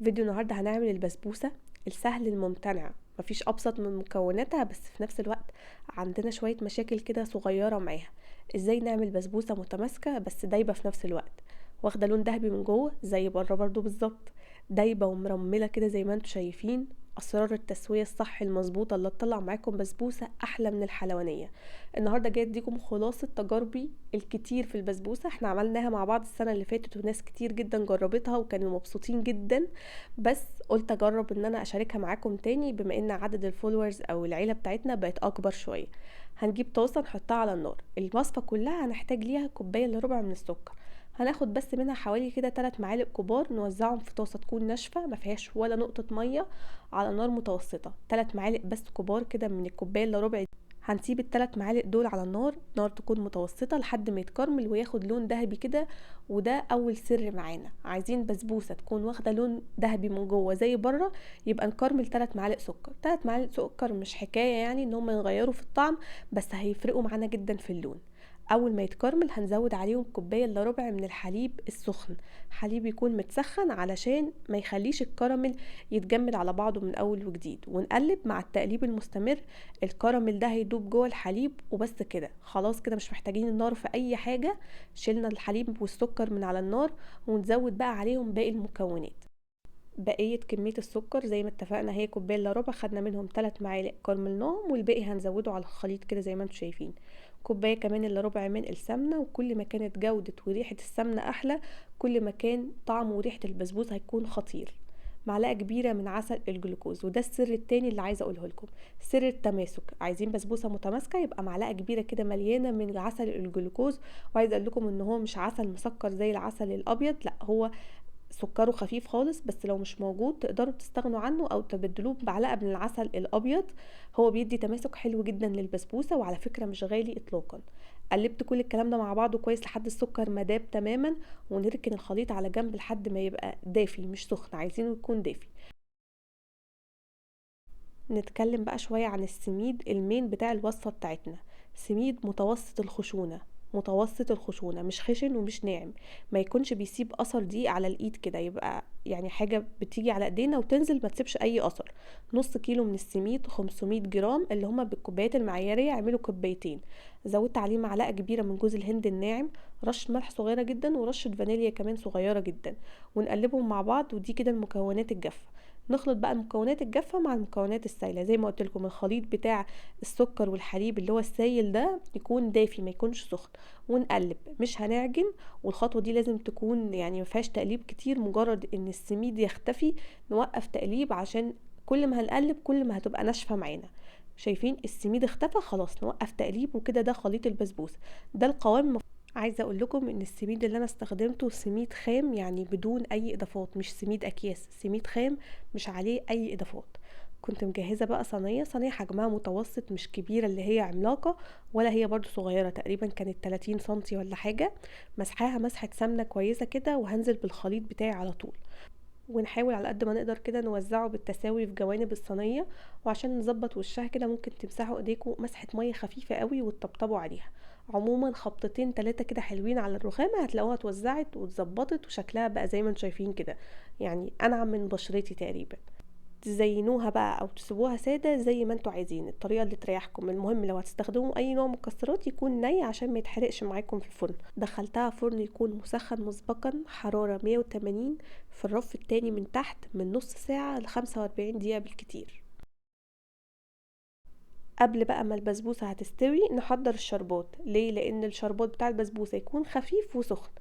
فيديو النهارده هنعمل البسبوسه السهل الممتنع، مفيش ابسط من مكوناتها، بس في نفس الوقت عندنا شوية مشاكل كده صغيرة معاها. ازاي نعمل بسبوسه متماسكة بس دايبه في نفس الوقت، واخده لون ذهبي من جوه زي بره برضو بالظبط، دايبه ومرمله كده زي ما انتم شايفين. اسرار التسوية الصح المظبوطه اللي تطلع معاكم بسبوسه احلى من الحلوانيه. النهارده جاية اديكم خلاصه تجاربي الكتير في البسبوسه، احنا عملناها مع بعض السنة اللي فاتت وناس كتير جدا جربتها وكانوا مبسوطين جدا، بس قلت اجرب ان انا اشاركها معاكم تاني بما ان عدد ال followers او العيلة بتاعتنا بقت اكبر شوية. هنجيب طاسه نحطها على النار، الوصفة كلها هنحتاج ليها كوباية الا ربع من السكر، هناخد بس منها حوالي كده 3 معالق كبار، نوزعهم في طاسه تكون ناشفة ما فيهاش ولا نقطة مية على نار متوسطه. 3 معالق بس كبار كده من الكوباية الا ربع. هنسيب الثلاث معالق دول على النار، نار تكون متوسطه لحد ما يتكرمل وياخد لون ذهبي كده. وده اول سر معانا، عايزين بسبوسه تكون واخده لون ذهبي من جوه زي بره، يبقى نكرمل 3 معالق سكر. 3 معالق سكر مش حكاية يعني ان هم يغيروا في الطعم، بس هيفرقوا معانا جدا في اللون. اول ما يتكرمل هنزود عليهم كوباية الا ربع من الحليب السخن، حليب يكون متسخن علشان ما يخليش الكراميل يتجمد على بعضه من اول وجديد. ونقلب مع التقليب المستمر، الكراميل ده هيدوب جوه الحليب وبس كده. خلاص كده مش محتاجين النار في اي حاجة، شلنا الحليب والسكر من على النار، ونزود بقى عليهم باقي المكونات. بقية كمية السكر زي ما اتفقنا هي كوباية الا ربع، خدنا منهم 3 معالق كرملناهم والباقي هنزوده على الخليط كده زي ما انتم شايفين. كوباية كمان الا ربع من السمنة، وكل ما كانت جوده وريحه السمنة احلى كل ما كان طعم وريحه البسبوسه هيكون خطير. معلقه كبيرة من عسل الجلوكوز، وده السر التاني اللي عايزه اقوله لكم، سر التماسك. عايزين بسبوسه متماسكة يبقى معلقه كبيرة كده مليانة من عسل الجلوكوز. وعايزه اقول لكم ان هو مش عسل مسكر زي العسل الابيض، لا هو سكره خفيف خالص، بس لو مش موجود تقدروا تستغنوا عنه او تبدلوه بمعلقه من العسل الابيض. هو بيدي تماسك حلو جدا للبسبوسه، وعلى فكرة مش غالي اطلاقا. قلبت كل الكلام ده مع بعضه كويس لحد السكر ما داب تماما، ونركن الخليط على جنب لحد ما يبقى دافي مش سخن، عايزينه يكون دافي. نتكلم بقى شوية عن السميد ال main بتاع الوصفة بتاعتنا. سميد متوسط الخشونه، متوسط الخشونه، مش خشن ومش ناعم، ما يكونش بيسيب اثر دقيق على الايد كده، يبقى يعني حاجة بتيجي على ايدينا وتنزل ما تسيبش اي اثر. نص كيلو من السميد، 500 جرام اللي هما بالكوبايات المعياريه، اعملوا كوبايتين. زودت عليه معلقه كبيرة من جوز الهند الناعم، رشه ملح صغيرة جدا، ورشه فانيليا كمان صغيرة جدا، ونقلبهم مع بعض. ودي كده المكونات الجافه. نخلط بقى المكونات الجافه مع المكونات السائلة. زي ما قلت لكم الخليط بتاع السكر والحليب اللي هو السايل ده يكون دافي ما يكونش سخن، ونقلب مش هنعجن. والخطوة دي لازم تكون يعني ما فيهاش تقليب كتير، مجرد ان السميد يختفي نوقف تقليب، عشان كل ما هنقلب كل ما هتبقى ناشفة معانا. شايفين السميد اختفى، خلاص نوقف تقليب وكده. ده خليط البسبوسه، ده القوام. عايزه اقول لكم ان السميد اللي انا استخدمته سميد خام، يعني بدون اي اضافات، مش سميد اكياس، سميد خام مش عليه اي اضافات. كنت مجهزة بقى صينية حجمها متوسط، مش كبيرة اللي هي عملاقة ولا هي برضو صغيرة، تقريبا كانت 30 سنتي ولا حاجة. مسحاها مسحه سمنه كويسة كده، وهنزل بالخليط بتاعي على طول. ونحاول على قد ما نقدر كده نوزعه بالتساوي في جوانب الصينية. وعشان نظبط وشها كده ممكن تمسحوا ايديكم مسحه مية خفيفة قوي وتطبطبوا عليها. عموما خبطتين 3 كده حلوين على الرخامه هتلاقوها اتوزعت واتظبطت وشكلها بقى زي ما انتم شايفين كده، يعني انعم من بشرتي تقريبا. تزينوها بقى او تسيبوها ساده زي ما انتم عايزين، الطريقة اللي تريحكم. المهم لو هتستخدموا اي نوع مكسرات يكون ني عشان ما يتحرقش معاكم في الفرن. دخلتها فرن يكون مسخن مسبقا حرارة 180 في الرف التاني من تحت، من نص ساعة ل 45 دقيقة بالكتير. قبل بقى ما البسبوسه هتستوي نحضر الشربات. ليه؟ لان الشربات بتاع البسبوسه يكون خفيف وسخن.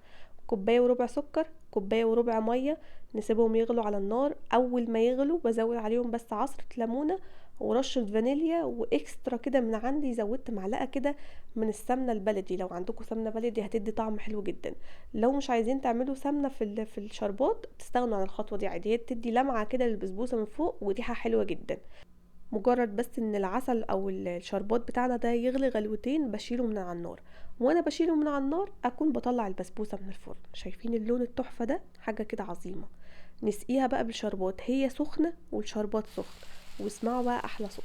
كوباية وربع سكر، كوباية وربع مية، نسيبهم يغلوا على النار. اول ما يغلوا بزود عليهم بس عصره ليمونه ورشه فانيليا واكسترا كده من عندي، زودت معلقه كده من السمنة البلدي. لو عندكم سمنه بلدي هتدي طعم حلو جدا. لو مش عايزين تعملوا سمنه في الشربات تستغنوا عن الخطوة دي عادي، هي بتدي لمعة كده للبسبوسه من فوق وريحه حلوة جدا. مجرد بس ان العسل او الشربات بتاعنا ده يغلي غلوتين بشيله من على النار، وانا بشيله من على النار اكون بطلع البسبوسه من الفرن. شايفين اللون التحفة ده؟ حاجة كده عظيمة. نسقيها بقى بالشربات، هي سخنة والشربات سخن، واسمعوا بقى احلى صوت.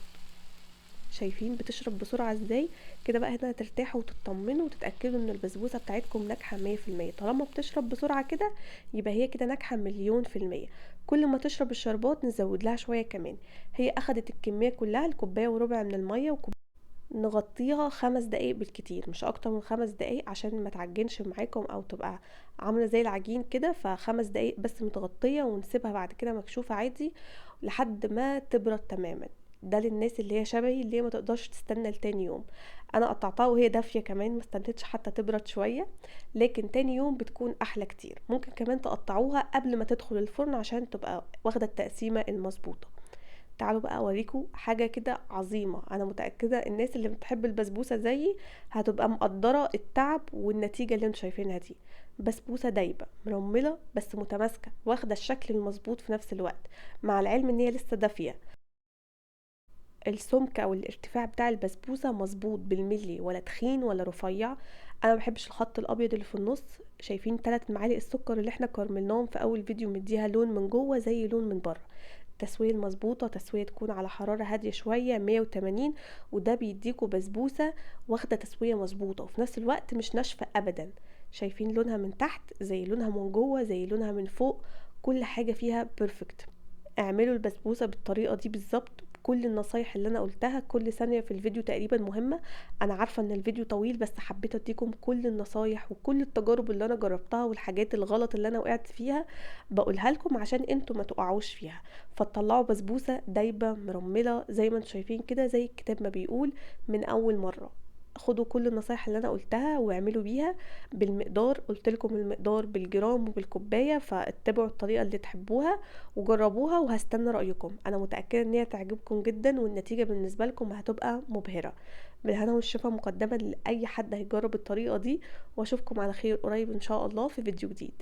شايفين بتشرب بسرعة ازاي؟ كده بقى هنا ترتاحوا وتطمنوا وتتأكدوا ان البسبوسة بتاعتكم ناجحة 100%. طالما بتشرب بسرعة كده يبقى هي كده ناجحة 1,000,000%. كل ما تشرب الشربات نزود لها شوية كمان. هي اخدت الكمية كلها، الكوباية وربع من المية، نغطيها 5 دقايق بالكتير، مش اكتر من 5 دقايق عشان ما تعجنش معاكم او تبقى عاملة زي العجين كده. ف5 دقايق بس متغطية، ونسيبها بعد كده مكشوفة عادي لحد ما تبرد تماما. ده للناس اللي هي شبهي، اللي هي ما تقدرش تستنى لتاني يوم. انا قطعتها وهي دافية كمان، ما استنيتش حتى تبرد شوية، لكن تاني يوم بتكون احلى كتير. ممكن كمان تقطعوها قبل ما تدخل الفرن عشان تبقى واخدة التقسيمة المظبوطة. تعالوا بقى اوريكم حاجة كده عظيمة. انا متأكدة الناس اللي بتحب البسبوسة زيي هتبقى مقدرة التعب والنتيجة اللي انتوا شايفينها دي. بسبوسة دايبة مرملة بس متماسكة، واخدة الشكل المظبوط في نفس الوقت، مع العلم ان هي لسه دافية. السمك او الارتفاع بتاع البسبوسة مظبوط بالملي، ولا تخين ولا رفيع. انا ما بحبش الخط الابيض اللي في النص. شايفين 3 معالق السكر اللي احنا كرملناهم في اول فيديو، مديها لون من جوه زي لون من بره. التسوية المظبوطة، تسوية تكون على حرارة هادية شوية 180، وده بيديكوا بسبوسة واخدة تسوية مظبوطة وفي نفس الوقت مش ناشفة ابدا. شايفين لونها من تحت زي لونها من جوه زي لونها من فوق، كل حاجة فيها perfect. اعملوا البسبوسة بالطريقة دي بالظبط، كل النصايح اللي انا قلتها كل ثانية في الفيديو تقريبا مهمة. انا عارفة ان الفيديو طويل بس حبيت اديكم كل النصايح وكل التجارب اللي انا جربتها والحاجات الغلط اللي انا وقعت فيها بقولها لكم عشان انتوا ما تقعوش فيها. فتطلعوا بسبوسة دايبة مرملة زي ما انتوا شايفين كده، زي الكتاب ما بيقول من اول مرة. خدوا كل النصايح اللي انا قلتها واعملوا بيها بالمقدار، قلت لكم المقدار بالجرام وبالكوبايه، فاتبعوا الطريقه اللي تحبوها وجربوها، وهستنى رايكم. انا متاكده ان هي تعجبكم جدا والنتيجه بالنسبه لكم هتبقى مبهره. بالهنا والشفا مقدما لاي حد هيجرب الطريقه دي، واشوفكم على خير قريب ان شاء الله في فيديو جديد.